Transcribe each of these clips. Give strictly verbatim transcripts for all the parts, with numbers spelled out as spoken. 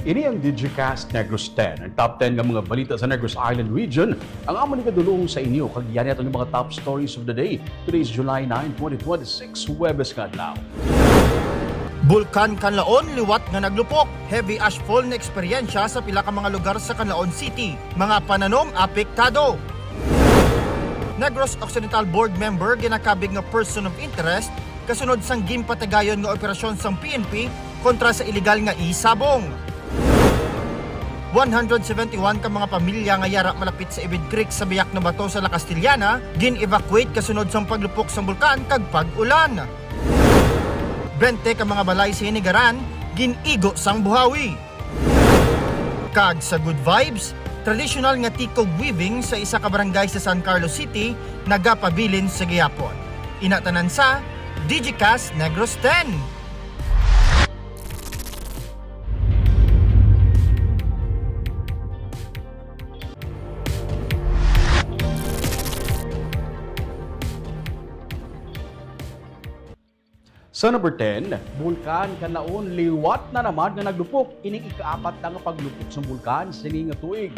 Ini ang Digicast Negros ten, ang top ten nga mga balita sa Negros Island Region. Ang amon igadulong sa inyo, kag yan aton mga top stories of the day. Today is July nine, twenty twenty-six, Huwebes nga adlaw. Bulkan Kanlaon liwat nga naglupok. Heavy ashfall na eksperyensya sa pila ka mga lugar sa Kanlaon City. Mga pananom apektado. Negros Occidental Board member ginakabig nga person of interest kasunod sang ginpatigayon nga operasyon sang P N P kontra sa iligal nga ihis-sabong. One hundred seventy-one ka mga pamilya nga yara malapit sa Ibid Creek sa Biak na Bato sa La Castellana gin-evacuate kasunod sang paglupok sang bulkan kag pag-ulan. Bente ka mga balay sa Hinigaran gin-igo sang buhawi. Kag sa Good Vibes, tradisyonal nga tikog weaving sa isa ka barangay sa San Carlos City nagapabilin sa gihapon. Ina tanan sa Digicast Negros ten. Sa number ten, Bulkan Kanlaon liwat na naman nga naglupok. Ining ikaapat na nga paglupok sang bulkan sini nga tuig.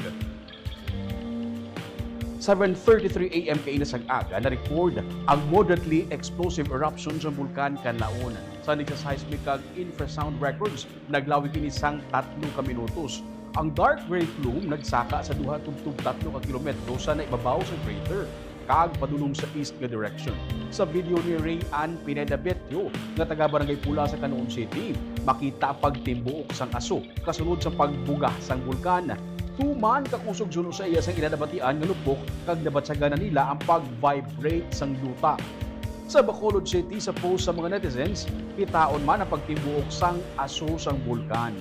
Seven thirty-three A M kaina sang aga, na-record ang moderately explosive eruption sang Bulkan Kanlaon. Sa nagsa-seismic kag infrasound records, naglawi kini sang tatlo ka minutos. Ang dark gray plume nagsaka sa duha tubtob tatlo ka kilometro sa naibabaw sa crater kag padulong sa east nga direction. Sa video ni Ray Ann Pineda Betio nga taga Barangay Pula sa Kanlaon City, makita ang pagtimbuok sang aso kasunod sa pagbuga sang bulkan. Tuman ka kusog suno sa iya sang ila nabatian nga lupok kag nabatyagan na nila ang pag-vibrate sang duta. Sa Bacolod City, sa post sa mga netizens, kitaon man ang pagtimbuok sang aso sang bulkan.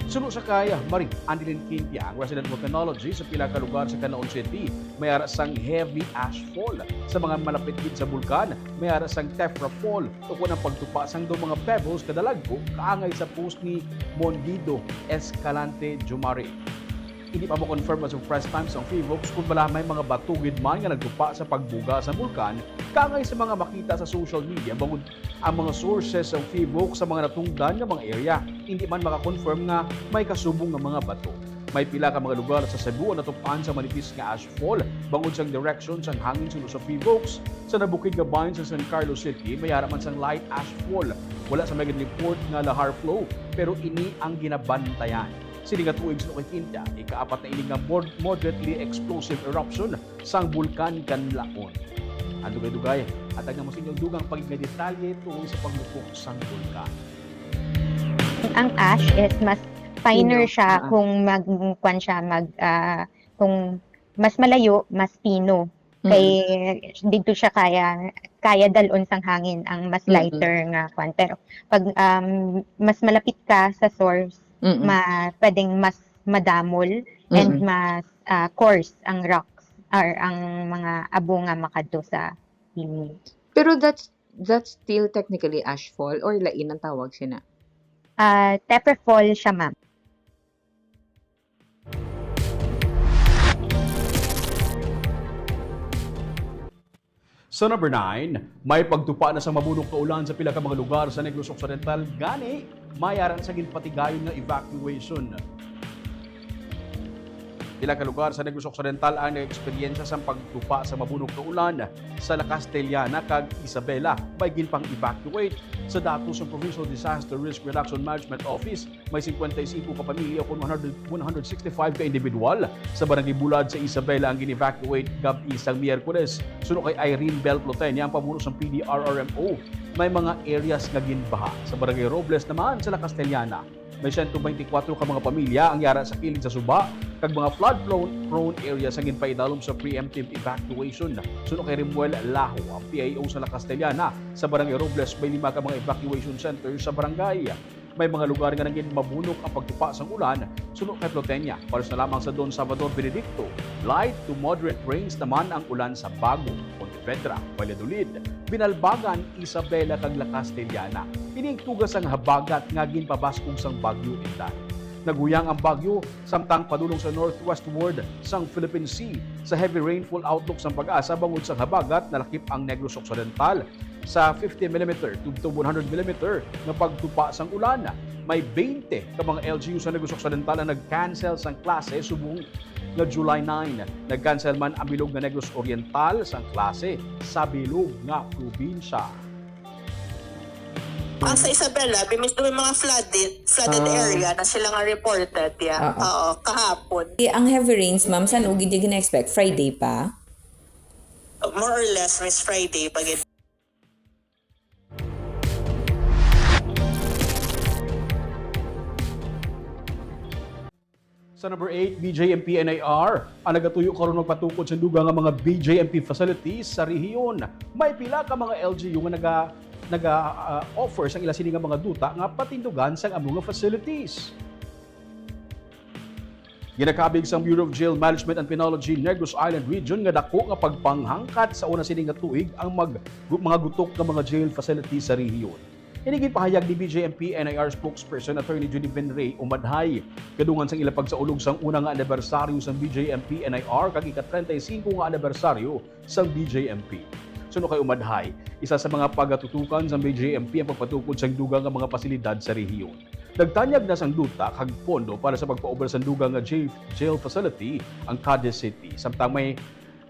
Suno sa kay Marie Andeline Quintia, ang resident volcanologist sa pila ka lugar sa Canlaon City, may ara sang heavy ash fall. Sa mga malapit gid sa bulkan, may ara sang tephra fall, ukon ang pagtupa sang daw mga pebbles kadalagko kaangay sa post ni Mondido Escalante Jumari. Hindi pa mo-confirm as of press time sang PHIVOLCS kung bala may mga bato gid man nga nagtupa sa pagbuga sa bulkan, kaangay sa mga makita sa social media, bangod ang mga sources sang PHIVOLCS sa mga natungdan nga mga area. Hindi man maka-confirm nga may kasubong nga mga bato. May pila ka mga lugar sa Cebu ang natupaan sa manipis nga ash fall bangod sang direction sang hangin suno sa PHIVOLCS. Sa nabukid nga bahin sa San Carlos City, may ara man sang light ash fall. Wala sa may report nga lahar flow, pero ini ang ginabantayan. Sini nga tuig suno kay Quintia, ikaapat na ini nga mod-, moderately explosive eruption sang Bulkan Canlaon. Ang dugay-dugay, hatag namo sa inyo dugang pa gid nga detalye tungod sa paglupok sang bulkan. Ang ash is mas finer Pino, siya ah. Kung mag kwan siya mag ah, kung mas malayo, mas pino. Kay didto siya kaya kaya dal-on sang hangin ang mas Mm-mm. lighter nga kwan. Pero pag um, mas malapit ka sa source, Mm-mm. ma pwedeng mas madamol and Mm-mm. mas ah, coarse ang rocks or ang mga abo nga makadto sa hili. Pero that's that's still technically ashfall or lain ang tawag sina? Ah, tephra fall siya, ma'am. Sa number nine, may pagtupa na sang mabunok nga ulan sa pila ka mga lugar sa Negros Occidental, gani may ara sa ginpatigayon nga evacuation. Pila ka lugar sa Negros Occidental ang nag-eksperyensya sang pagtupa sa mabunok nga ulan sa La Castellana kag Isabela. May ginpang-evacuate. Sa datos sa Provincial Disaster Risk Reduction Management Office, may cincuenta y cinco ka pamilya kon one hundred, one hundred sixty-five ka individual sa Barangay Bulad sa Isabela ang gin-evacuate gab-i sang Miyerkules. Suno kay Irene Bell Plotenia, ang pamuno sang P D R R M O, may mga areas nga ginbaha. Sa Barangay Robles naman sa La Castellana, may siyento bente kuwatro ka mga pamilya ang yara sa kilid sa suba kag mga flood-prone prone areas ang ginpaidalom sa preemptive evacuation. Suno kay Rimuel Lajo, ang P I O sa La Castellana, sa Barangay Robles may lima ka mga evacuation centers sa barangay. May mga lugar nga nangin mabunok ang pagtupa sang ulan, suno kay Plotenia. Pares na lamang sa Don Salvador Benedicto, light to moderate rains naman ang ulan sa Bago, Pontevedra, Valladolid, Binalbagan, Isabela kag La Castellana. Ini ang tuga sang habagat nga ginpabaskog sang Bagyo Inday. Naghuyang ang bagyo samtang padulong sa northwestward sang Philippine Sea. Sa heavy rainfall outlook sang PAGASA bangod sang habagat, nalakip ang Negros Occidental sa fifty millimeter tubtob one hundred millimeter nga pagtupa sang ulan. May twenty ka mga L G U sa Negros Occidental ang nag-cancel sang klase subong nga July nine. Nag-cancel man ang bilog nga Negros Oriental sang klase sa bilog nga probinsya. Ang sa Isabela, bimis may mga flooded, flooded Ah. area na sila nga reported, yeah. Ah, ah. Oo, kahapon. Eh, ang heavy rains, ma'am, san-o gid gina-expect? Friday pa? More or less, Miss Friday, pag Sa number eight, B J M P N I R ang nagatuyo karon magpatukod sa dugang nga mga B J M P facilities sa rehiyon. May pila ka mga L G U nga naga naga ah, offer sang ila sini nga mga duta nga patindugan sang amo nga facilities. Ginakabig sang Bureau of Jail Management and Penology Negros Island Region nga dako nga pagpanghangkat sa una sini nga tuig ang mag, gu- mga gutok nga mga jail facilities sa rehiyon. Ini ginpahayag ni B J M P N I R spokesperson Attorney Judy Benray umadhay kadungan sang ila pagsaulog sang una nga anibersaryo sang B J M P N I R kag ika treinta y cinco nga anibersaryo sang B J M P. Suno kay umadhay, isa sa mga pagatutukan sang B J M P ang pagpatukod sang dugang nga mga pasilidad sa rehiyon. Nagtanyag na sang duta kag pondo para sa pagpaobra sang dugang nga jail, jail facility ang Cadiz City, samtang may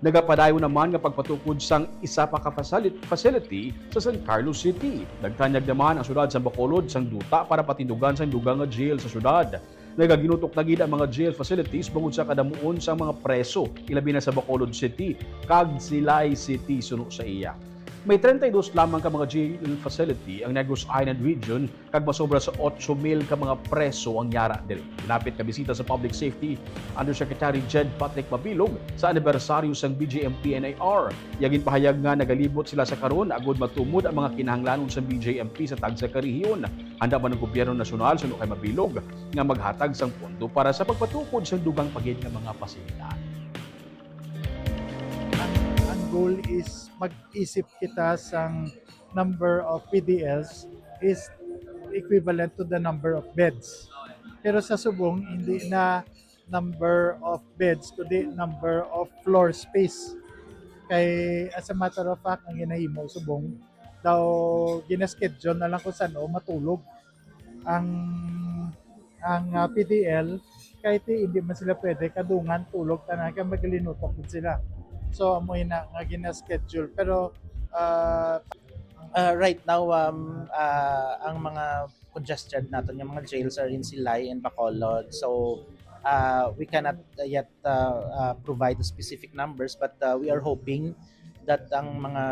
nagapadayon naman nga pagpatukod sang isa pa ka facili- facility sa San Carlos City. Nagtanyag naman ang siyudad sang Bacolod sang duta para patindugan sang dugang nga jail sa siyudad. Nagaginutok na gid ang mga jail facilities bangod sa kadamuon sang mga preso, ilabi na sa Bacolod City kag Silay City suno sa iya. May treinta y dos lamang ka mga jail facility ang Negros Island Region kag masobra sa ocho mil ka mga preso ang yara diri. Ginapit nga bisita sa Public Safety Undersecretary Jed Patrick Mabilog sa anibersaryo sang B J M P N I R. Iya ginpahayag nga nagalibot sila sa karon agod matumod ang mga kinahanglanon sang B J M P sa tagsa ka rehiyon. Handa man ang gobyerno nasyonal suno kay Mabilog nga maghatag sang pondo para sa pagpatukod sang dugang pa gid nga mga pasilidad. Ang, ang goal is mag-isip kita sang number of P D Ls is equivalent to the number of beds. Pero sa subong, hindi na number of beds, kundi number of floor space. Kay, as a matter of fact, ang ginahimo subong, daw gina-schedule na lang kung saan o matulog ang ang ah, P D L, kahit hindi man sila pwede kadungan tulog tanan kay magalinutok gid sila. So amo ina nga gina-schedule, pero ah, Uh, right now, um, uh, ang mga congested naton nga mga jails are in Silay and Bacolod. So, uh, we cannot uh, yet uh, uh, provide the specific numbers, but uh, we are hoping that ang mga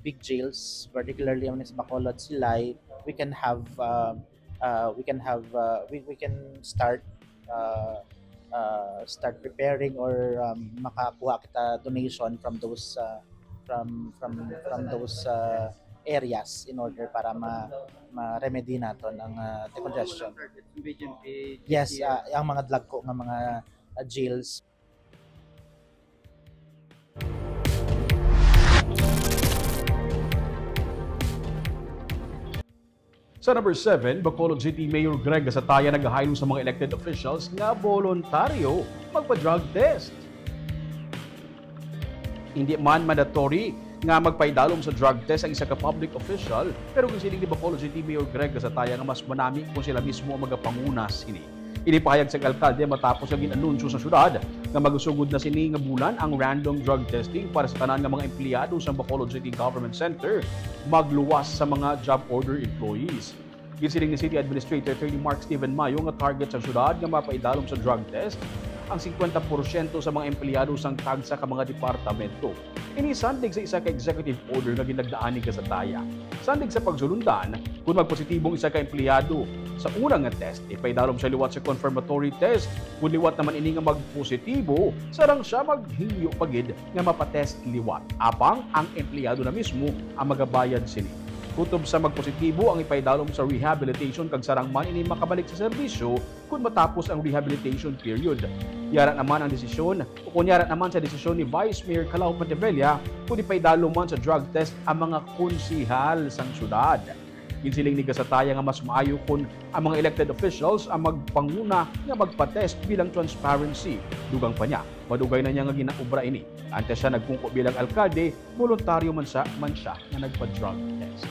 big jails, particularly ang sa Bacolod, Silay, we can have uh, uh, we can have uh, we, we can start uh, uh, start preparing or um, makakuha kita donation from those uh, from from from those uh, areas in order para ma ma-remedy naton ang uh, decongestion. Yes, uh, ang mga dagko nga mga uh, jails. Sa number seven, Bacolod City Mayor Greg Gasataya nagahaylo sa mga elected officials nga boluntaryo magpa-drug test. Hindi man mandatory nga magpaidalom sa drug test ang isa ka public official, pero ginsiling ni Bacolod City Mayor Greg Gasataya nga mas manami kung sila mismo ang magapanguna sini. Ini pahayag sang alkalde matapos nga gin-anunsyo sa syudad nga magasugod na sini nga bulan ang random drug testing para sa tanan nga mga empleyado sang Bacolod City Government Center, magluwas sa mga job order employees. Ginsiling ni City Administrator Attorney Mark Steven Mayo nga target sang syudad nga mapaidalom sa drug test ang singkwenta porsyento sa mga empleyado sang tagsa ka mga departamento. Ini sandig sa isa ka executive order nga ginagdaan ni Gasataya. Sandig sa pagsulundan, kung magpositibo ang isa ka empleyado sa una nga test, ipaidalom siya liwat sa confirmatory test. Kung liwat naman ini nga magpositibo, sarang siya maghingyo pa gid nga mapatest liwat. Apang ang empleyado na mismo ang magabayad sini. Kutob sa magpositibo ang ipaidalom sa rehabilitation kag sarang man ini makabalik sa serbisyo kung matapos ang rehabilitation period. Yara naman ang desisyon o kung yara naman sa desisyon ni Vice Mayor Calao Montevilla kung ipaidalom man sa drug test ang mga konsihal sang syudad. Ginsiling ni Gasataya nga mas maayo kung ang mga elected officials ang magpanguna nga magpa-test bilang transparency. Dugang pa niya, madugay na niya nga ginaobra ini. Antes siya nagpungko bilang alkalde, boluntaryo man sa man siya nga nagpa-drug test.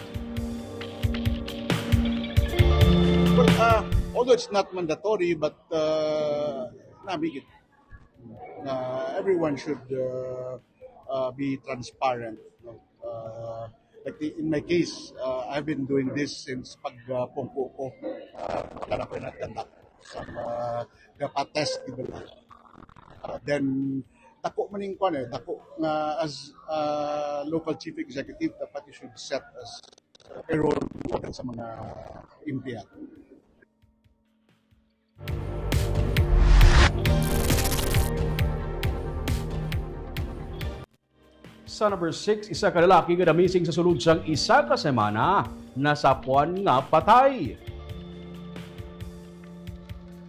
Well, ah, Although it's not mandatory, but uh, nami gid na everyone should uh, uh, be transparent. No? Uh, like the, in my case, uh, I've been doing this since pag uh, pungko ko. Uh, wala na ko nagkanda sa uh, gapa-test, di ba? Uh, then, dako man yung kwan eh, dako nga as uh, local chief executive, dapat you should set as a role model sa mga empleyado. Sa number six, isa ka lalaki nga na-missing sa sulod sang isa ka semana, nasapuan nga patay.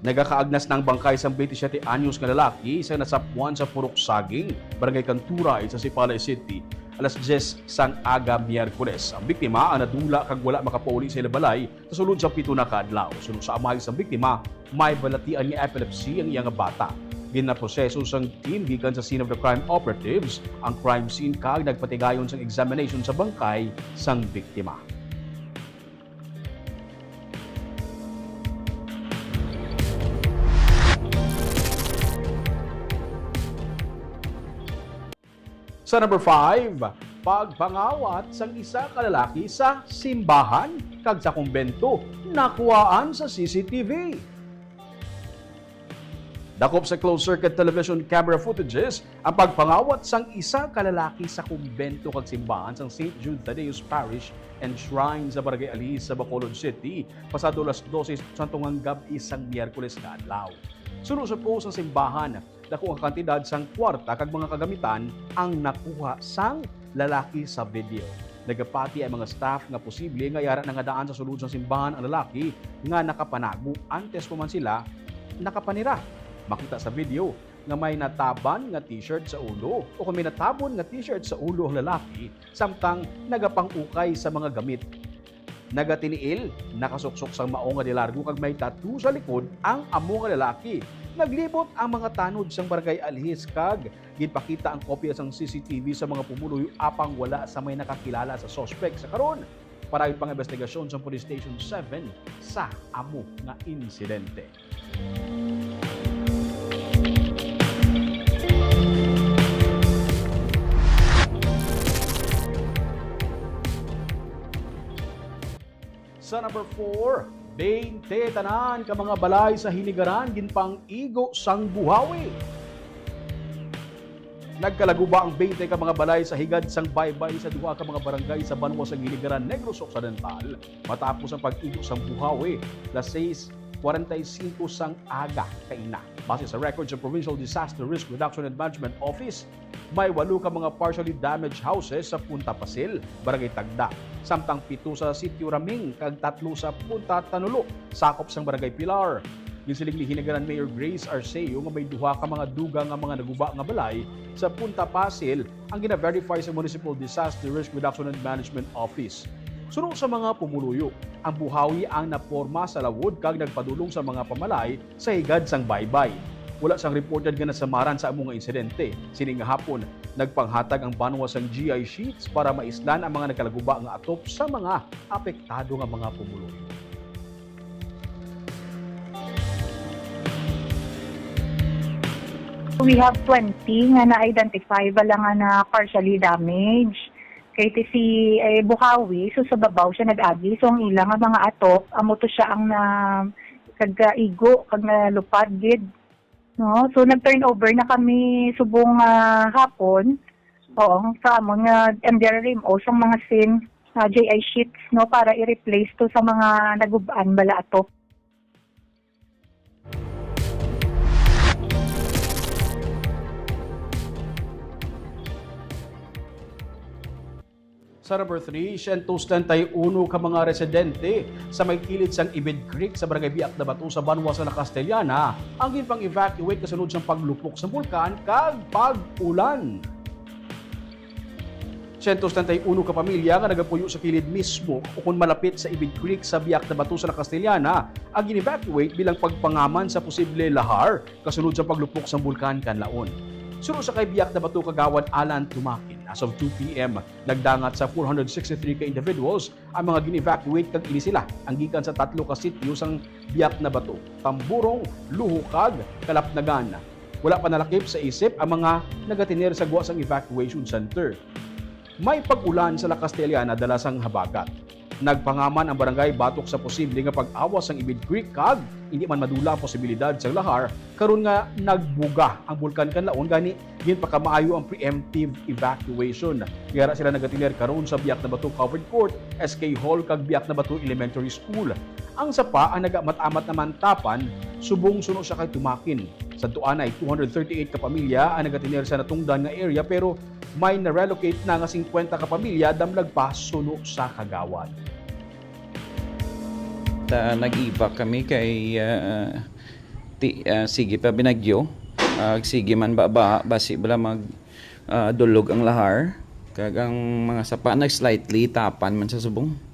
Nagakaagnas na ang bangkay sang twenty-seven anyos nga lalaki sa nasapuan sa Purok Saging, Barangay Kanturay sa Sipalay City, alas diyes sang aga Miyerkules. Ang biktima ang nadula kag wala makapauli sa ila balay sa sulod sa pito na ka adlaw. Suno sa amay sang biktima, may balatian nga epilepsy ang iya nga bata. Ginaproseso sang team gikan sa scene of the crime operatives ang crime scene kag nagpatigayon sang examination sa bangkay sang biktima. Sa number five, pagpangawat sang isa ka lalaki sa simbahan kag sa kumbento nakuhaan sa C C T V. Dakop sa closed-circuit television camera footages ang pagpangawat sang isa ka lalaki sa kumbento kag simbahan sang Saint Jude Thaddeus Parish and Shrine sa Barangay Alihis sa Bacolod City pasado alas dose sa tungang gab-i sang Miyerkules nga adlaw. Suno sa post sang simbahan, dako nga kantidad sang kwarta kag mga kagamitan ang nakuha sang lalaki sa video. Nagapati ang mga staff nga posible nga yara na nga daan sa sulod sang simbahan ang lalaki nga nakapanago antes pa man sila nakapanira. Makita sa video nga may nataban nga t-shirt sa ulo o kung may natabon nga t-shirt sa ulo ang lalaki samtang nagapang-ukay sa mga gamit. Nagatiniil, nakasuksok sang mao nga de largo kag may tattoo sa likod ang amo nga lalaki. Naglibot ang mga tanod sang Barangay Alhis kag ginpakita ang kopya sang C C T V sa mga pumuluyo apang wala sa may nakakilala sa suspek sa karon. Padayon pa ang investigasyon sang Police Station seven sa amo nga insidente. Sa number four, twenty tanan ka mga balay sa Hinigaran ginpang-igo sang buhawi. Nagkalaguba ang twenty ka mga balay sa higad sang baybay sa duha ka mga barangay sa banwa sang Hinigaran, Negros Occidental, matapos ang pag-igo sang buhawi, alas sais kwarenta y singko sang aga kaina. Base sa record sa Provincial Disaster Risk Reduction and Management Office, may walo ka mga partially damaged houses sa Punta Pasil, Barangay Tagda, samtang pito sa Sitio Raming kag tatlo sa Punta Tanulo, sakop sang Barangay Pilar. Ginsiling ni Hinigaran Mayor Grace Arceo nga may duha ka mga dugang nga mga naguba nga balay sa Punta Pasil ang gina-verify sa Municipal Disaster Risk Reduction and Management Office. Suno sa mga pumuluyo, ang buhawi ang naporma sa lawod kag nagpadulong sa mga pamalay sa higad sang baybay. Wala sang reported nga nasamaran sa amo nga insidente. Sini nga hapon, nagpanghatag ang banwa sang G I sheets para maislan ang mga nagkalaguba nga atop sa mga apektado nga mga pumuluyo. We have twenty nga na-identify, wala nga na partially damaged. Kay ti si eh, Bukawi, so sa babaw siya nag-agi. So ang ila nga mga atop, amo to siya ang na, nagkaigo, kag nalupad gid. No? So nag-turnover na kami subong ah, hapon. Oo, sa amon nga M D R R M O, sa mga sin, ah, J I sheets, no, para i-replace to sa mga nagub-an bala ato. Sa number three, siyento setenta y uno ka mga residente sa may kilid sang Ibid Creek sa Barangay Biak de Bato sa banwa sa La Castellana ang ginpang-evacuate kasunod sang paglupok sang bulkan kag pag-ulan. Siyento setenta y uno ka pamilya nga nagapuyo sa kilid mismo ukon malapit sa Ibid Creek sa Biak de Bato sa La Castellana ang gin-evacuate bilang pagpangaman sa posible lahar kasunod sa paglupok sang bulkan kanlaon. Suno sa kay Biak de Bato Kagawad Alan Tumakin, As of two p.m., nagdangat sa four hundred sixty-three ka individuals ang mga gin-evacuate, kag ini sila ang gikan sa tatlo ka sityo sang Biak na Bato, Tamburong, Luho, kag Kalapnagan. Wala pa nalakip sa isip ang mga nagatener sa gwa sang evacuation center. May pag-ulan sa La Castellana dala sang habagat. Nagpangaman ang barangay batok sa posible nga pag-awas sang Ibid Creek, kag indi man madula ang posibilidad sang lahar karon nga nagbuga ang Bulkan Kanlaon, gani ginpakamaayo ang preemptive evacuation. Yara sila nagatener karon sa Biak na Bato Covered Court, S K Hall, kag Biak na Bato Elementary School. Ang sapa ang nagaamat-amat naman Tapan, subong suno siya kay Tumakin. Sadto anay, two hundred thirty-eight ka pamilya ang nagatener sa natungdan nga area, pero may na-relocate na nga singkwenta ka pamilya damlag pa suno sa kagawad. Ta nag-evac kami kay, ah, ti-, ah, sige pa binagyo. Ah, sige man ba, ba, basi bala mag, ah, dulog ang lahar. Kag ang mga sapa nag-slightly Tapan man sa subong.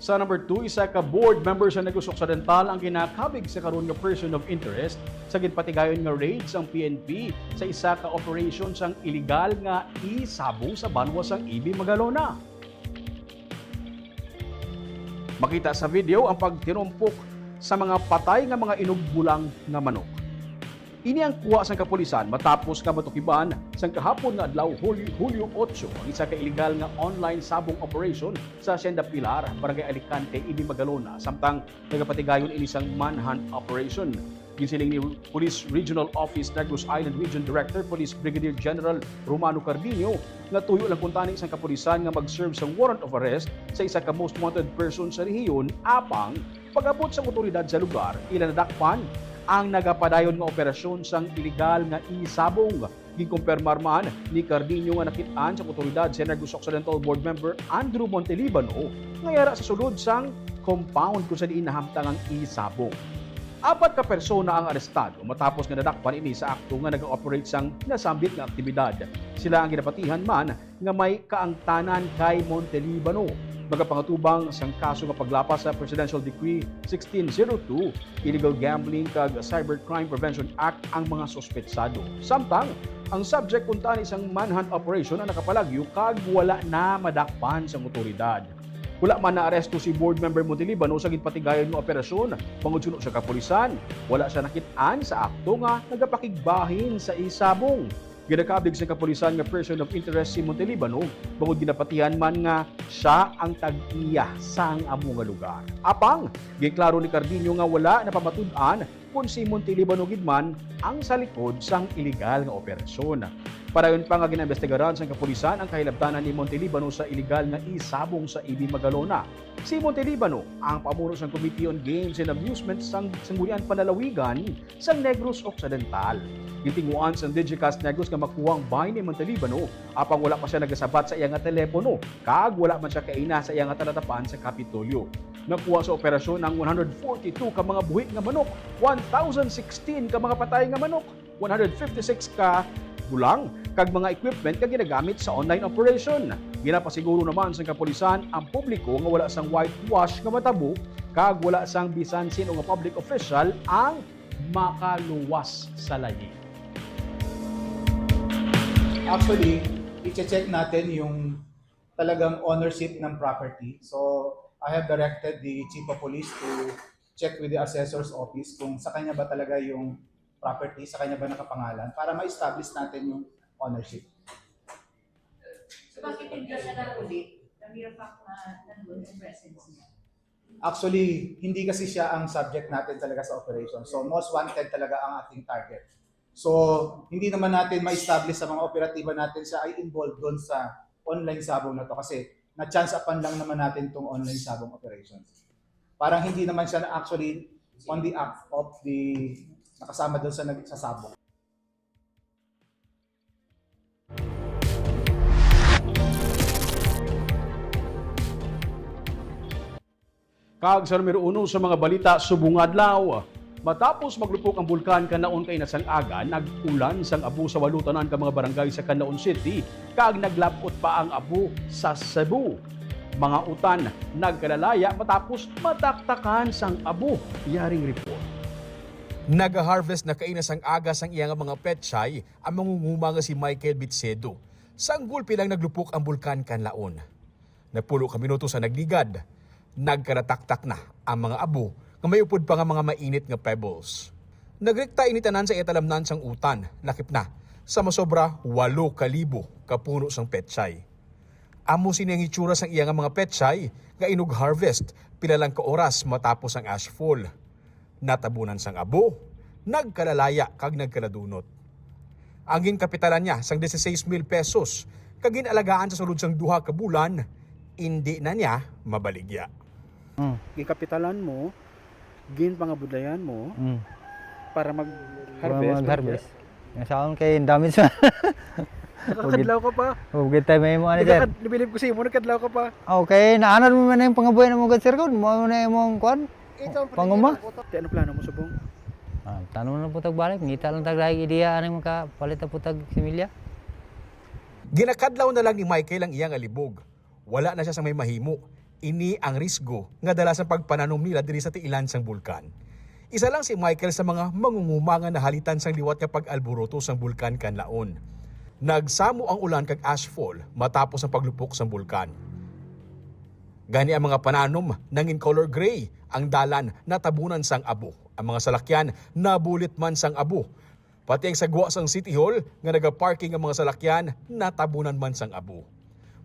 Sa number two, isa ka board member sa Negros Occidental ang ginakabig sa karon nga person of interest sa ginpatigayon nga raid sang P N P sa isa ka operation sang iligal nga e-sabong sa banwa sang Ibi, Magalona. Makita sa video ang pagtinumpok sa mga patay nga mga inugbulang nga manok. Ini ang kuha sang kapulisan matapos nga matukiban sang kahapon nga adlaw, Hul-, Hulyo otso, ang isa ka iligal nga online sabong operation sa Hacienda Pilar, Barangay Alicante, Ibi, Magalona, samtang nagapatigayon ini sang manhunt operation. Ginsiling ni Police Regional Office Negros Island Region Director Police Brigadier General Romano Cardiño nga tuyo lang kuntani sang kapulisan nga mag-serve sang warrant of arrest sa isa ka most wanted person sa rehiyon, apang pag-abot sang otoridad sa lugar, ila nadakpan ang nagapadayon nga operasyon sang iligal nga e-sabong. Ginkumpirmar man ni Cardiño nga nakit-an sang otoridad si Negros Occidental Board Member Andrew Montelibano nga yara sa sulod sang compound kung sa diin nahamtang ang e-sabong. Apat ka persona ang arestado matapos nga nadakpan ini sa akto nga nag-ooperate sang nasambit nga aktibidad. Sila ang ginapatihan man nga may kaangtanan kay Montelibano. Magapangatubang sang kaso nga paglapas sa Presidential Decree sixteen zero two, Illegal Gambling kag Cybercrime Prevention Act ang mga suspetsado. Samtang, ang subject kuntani sang manhunt operation ang nakapalagyo kag wala na madakpan sang otoridad. Wala man naaresto si Board Member Montelibano sa ginpatigayon nga operasyon, bangod suno sa kapulisan, wala siya nakit-an sa akto nga nagapakigbahin sa e-sabong. Ginakabig sa kapulisan nga person of interest si Montelibano, bangod ginapatihan man nga siya ang tag-iya sang amo nga lugar. Apang, ginklaro ni Cardiño nga wala napamatud-an kon si Montelibano gid man ang sa likod sang iligal nga operasyon. Padayon pa nga ginaimbestigaran sang kapulisan ang kahilabtanan ni Montelibano sa iligal nga e-sabong sa Ibi, Magalona. Si Montelibano ang pamuno sang Committee on Games and Amusement sang Sangguniang Panlalawigan sang Negros Occidental. Gintinguan sang Digicast Negros nga makuha ang bahin ni Montelibano, apang wala pa siya nagasabat sa iya nga telepono, kag wala man siya kaina sa iya nga talatapan sa Kapitolyo. Nakuha sa operasyon ang one hundred forty-two ka mga buhi nga manok, one thousand sixteen ka mga patay nga manok, one hundred fifty-six ka bulang, kag mga equipment nga ginagamit sa online operation. Ginapasiguro naman sang kapulisan ang publiko nga wala sang whitewash nga matabo kag wala sang bisan sin-o nga public official ang makaluwas sa layi. Actually, i-check natin yung talagang ownership ng property. So, I have directed the chief of police to check with the assessor's office kung sa kanya ba talaga yung property, sa kanya ba nakapangalan, para ma-establish natin yung ownership. So, bakit hindi siya nahuli? The mere fact na nandun yung presence niya. Actually, hindi kasi siya ang subject natin talaga sa operation. So, most wanted talaga ang ating target. So, hindi naman natin ma-establish sa mga operatiba natin siya ay involved doon sa online sabong na to kasi na-chance-upan lang naman natin tong online sabong operations. Parang hindi naman siya na actually on the act of the nakasama doon sa nagsasabong. Kag sa numero uno sa mga balita subong nga adlaw, matapos maglupok ang Bulkan Kanlaon kainat sang aga, nag-ulan sang abo sa walo tanan ka mga barangay sa Kanlaon City, kag naglab-ot pa ang abo sa Cebu. Mga utan nagkalalaya matapos mataktakan sang abo. Yaring report. Nagaharvest na kaina sang aga sang iya nga mga pechay ang mangunguma nga si Michael Bitsedo. Sang gulpi lang naglupok ang Bulkan Kanlaon. Napulo ka minuto sa nagligad, nagkalataktak na ang mga abo nga may upod pa nga mga mainit nga pebbles. Nagrekta ini tanan sa iya talamnan sang utan, lakip na sa masobra walo ka libo ka puno sang pechay. Amo sini ang itsura sang iya nga mga pechay nga inug-harvest pila lang ka oras matapos ang ashfall. Natabunan sang abo, nagkalalaya kag nagkaladunot. Ang ginkapitalan niya sang dieciséis mil pesos kag gin-alagaan sa sulod sang duha ka bulan, indi na niya mabaligya. Hmm. Ginkapitalan mo, ginpangabudlayan mo Hmm. para Para mag-harvest. Mag-harvest. Ang saon kay damage man. Nakakadlaw ka pa. Huwag tayo may mo, ano, sir? Nagkakad-, nabilib ko sa imo, nagkadlaw ka pa. Okay, naanad mo man yung pangabuhi na mo, sir, kung mo na yung mong kwan? Panguma? Kaya ano plano mo, subong? Ah, tanong na po tagbalik. Ngita lang tag lahi idea, ano yung makapalit na po tag similya? Ginakadlaw na lang ni Michael ang iya nga libog. Wala na siya sa may mahimo. Ini ang risgo nga dala sa pagpananom nila diri sa tiilan sang bulkan. Isa lang si Michael sa mga mangunguma nga nahalitan sang liwat nga pag-alboroto sang Bulkan Kanlaon. Nagsamo ang ulan kag ashfall matapos ang paglupok sang bulkan. Gani ang mga pananom nangin color gray, ang dalan natabunan sang abo, ang mga salakyan nabulit man sang abo. Pati ang sagwa sang City Hall nga nagaparking ang mga salakyan natabunan man sang abo.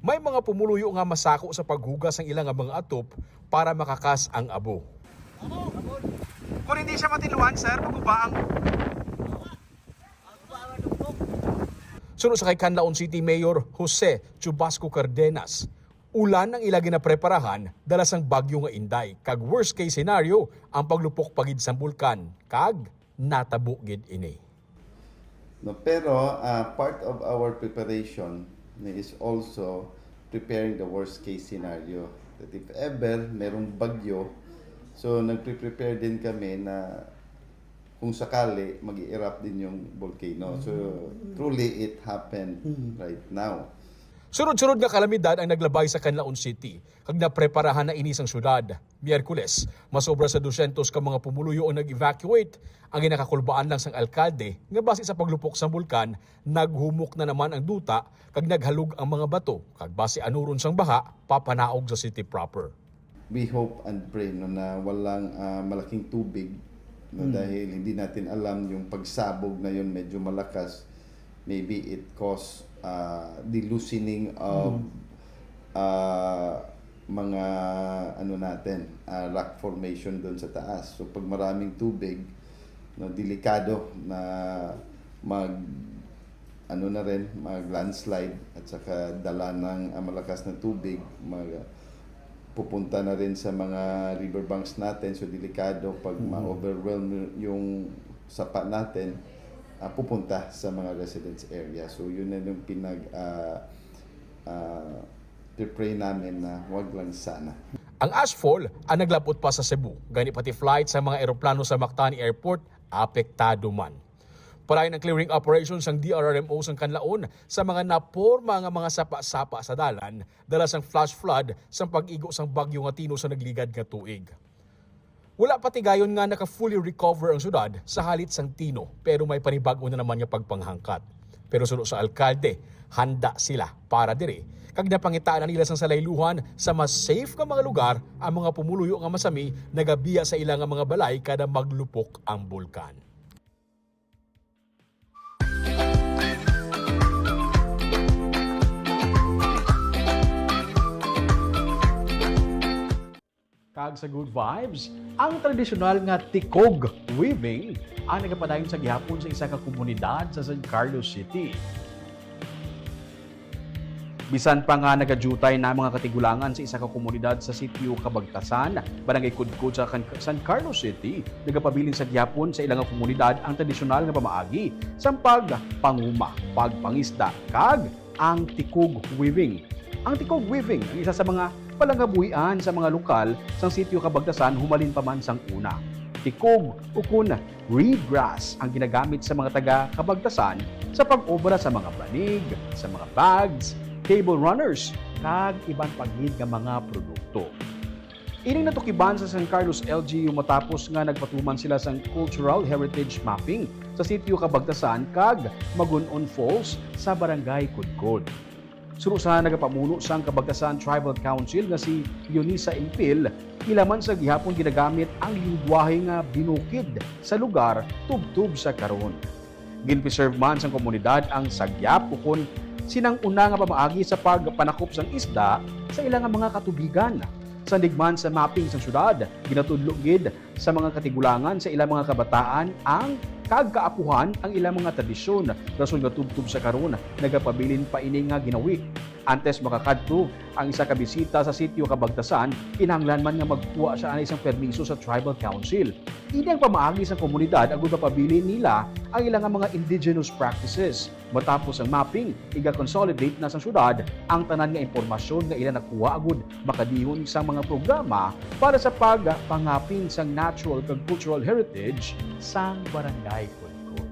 May mga pumuluyo nga masako sa paghugas sang ila nga mga atop para makakas ang abo. Kung hindi siya matinluhan, sir, maguba ang Suno sa kay Canlaon City Mayor Jose Chubasco Cardenas, ulan ang ila ginapreparahan dala sang bagyo nga Inday, kag worst case scenario ang paglupok pa gid sang bulkan, kag natabo gid ini. No, pero, ah, part of our preparation is also preparing the worst case scenario. That if ever merong bagyo, so nagpre-prepare din kami na kung sakali mag-erupt din yung volcano. So, truly, it happened right now. Sunod-sunod nga kalamidad ang naglabay sa Canlaon City, kag napreparahan na ini sang syudad. Miyerkules, mas sobra sa dosyentos ka mga pumuluyo ang nag-evacuate. Ang ginakakulbaan lang sang alkalde nga basi sa paglupok sang bulkan, naghumok na naman ang duta kag naghalog ang mga bato, kag basi anuron sang baha papanaog sa city proper. We hope and pray, no, na walang, ah, malaking tubig, no, dahil hindi natin alam yung pagsabog na yun, medyo malakas. Maybe it cause, ah, the loosening of, ah, mga, ano natin, ah, rock formation doon sa taas. So, pag maraming tubig, no, delikado na mag, ano na rin, mag-landslide at saka dala ng, ah, malakas na tubig, mag-, pupunta na rin sa mga riverbanks natin. So, delikado pag ma-overwhelm yung sapa natin, ah, pupunta sa mga residence area. So, yun na yung pinag, ah, ah, pray namin na wag lang sana. Ang ashfall ang naglapot pa sa Cebu, gani pati flight sa mga eroplano sa Mactan Airport apektado man. Palain ang clearing operation sang D R R M O sang Kanlaon sa mga naporma nga mga sapa-sapa sa dalan dala sang flash flood sang pag-igo sang bagyo nga Tino sa nagligad nga tuig. Wala pa tigayon nga naka-fully recover ang syudad sa halit sang Tino, pero may panibag-o na naman nga pagpanghangkat. Pero suno sa alkalde, handa sila para diri, kag napangitaan na nila sang salayluhan sa mas safe nga mga lugar ang mga pumuluyo nga masami nagabiya sa ila nga mga balay kada maglupok ang bulkan. Kag sa Good Vibes, ang tradisyonal nga tikog weaving ang nagapadayon sa gihapon sa isa ka komunidad sa San Carlos City. Bisan pa nga nagadiyutay na ang mga katigulangan sa isa ka komunidad sa Sitio Kabagtasan, Barangay Kudkod sa Can-, San Carlos City, nagapabilin sa gihapon sa ila nga komunidad ang tradisyonal nga pamaagi sang pagpanguma, pagpangisda, kag ang tikog weaving. Ang tikog weaving ang isa sa mga palangabuhian sa mga lokal sang Sitio Kabagtasan humalin pa man sang una. Tikog ukon reed grass ang ginagamit sa mga taga Kabagtasan sa pag-obra sa mga banig, sa mga bags, cable runners, kag iban pa gid nga mga produkto. Ining natukiban sa San Carlos L G U matapos nga nagpatuman sila sang cultural heritage mapping sa sitio Kabagtasan kag Magunon Falls sa Barangay Kudkod. Suno sa nagapamuno sang Kabagtasan Tribal Council nga si Eunice Impil, ila man sa gihapon ginagamit ang linggwahe nga binukid sa lugar tubtob sa karon. Gin-preserve man sang komunidad ang sagyap ukon sinang una nga pamaagi sa pagpanakop sang isda sa ila nga mga katubigan. Sandig man sa mapping sang syudad, ginatudlo gid sa mga katigulangan sa ilang mga kabataan ang kag kaapuhan ang ilang mga tradisyon, rason nga tubtob sa karon nagapabilin pa ini nga ginawi. Antes makakadto ang isa ka bisita sa sitio Kabagtasan, kinahanglan man nga magkuha siya anay sang permiso sa tribal council. Ini ang pamaagi sang komunidad agud mapabilin nila ang ilang nga mga indigenous practices. Matapos ang mapping, iga-consolidate na sang syudad ang tanan nga impormasyon nga ila nakuha agud makadihon sang mga programa para sa pagpangapin sang natural kag cultural heritage sang Barangay Kudkod.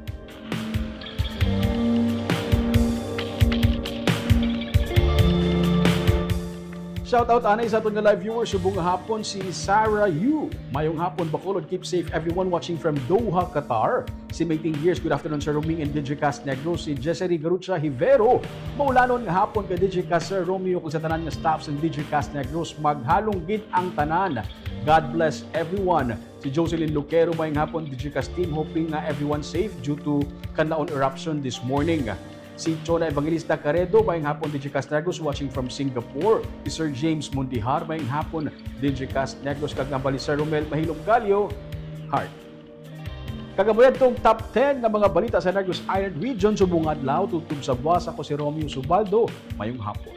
Shout out anay sa aton nga live viewers, subong nga hapon si Sarah Yu. Mayong hapon, Bacolod. Keep safe everyone watching from Doha, Qatar. Si Mating Gears, good afternoon, Sir Roming and Digicast Negros. Si Jessary Garucha Hivero, maulanon nga hapon kay Digicast Sir Romeo kag sa tanan nga staff sa Digicast Negros. Maghalong gid ang tanan. God bless everyone. Si Jocelyn Luquero, mayong hapon, Digicast team, hoping nga everyone safe due to Canlaon eruption this morning. Si Chona Evangelista Caredo, mayong hapon, Digicast Negros, watching from Singapore. Si Sir James Mundihar, mayong hapon, Digicast Negros, kag ang bali Sir Romel Mahilom Galio, Heart. Kag amo yadtong top ten nga mga balita sa Negros Island Region subong adlaw, tubtob sa buwas, ako si Romeo Subaldo. Mayong hapon.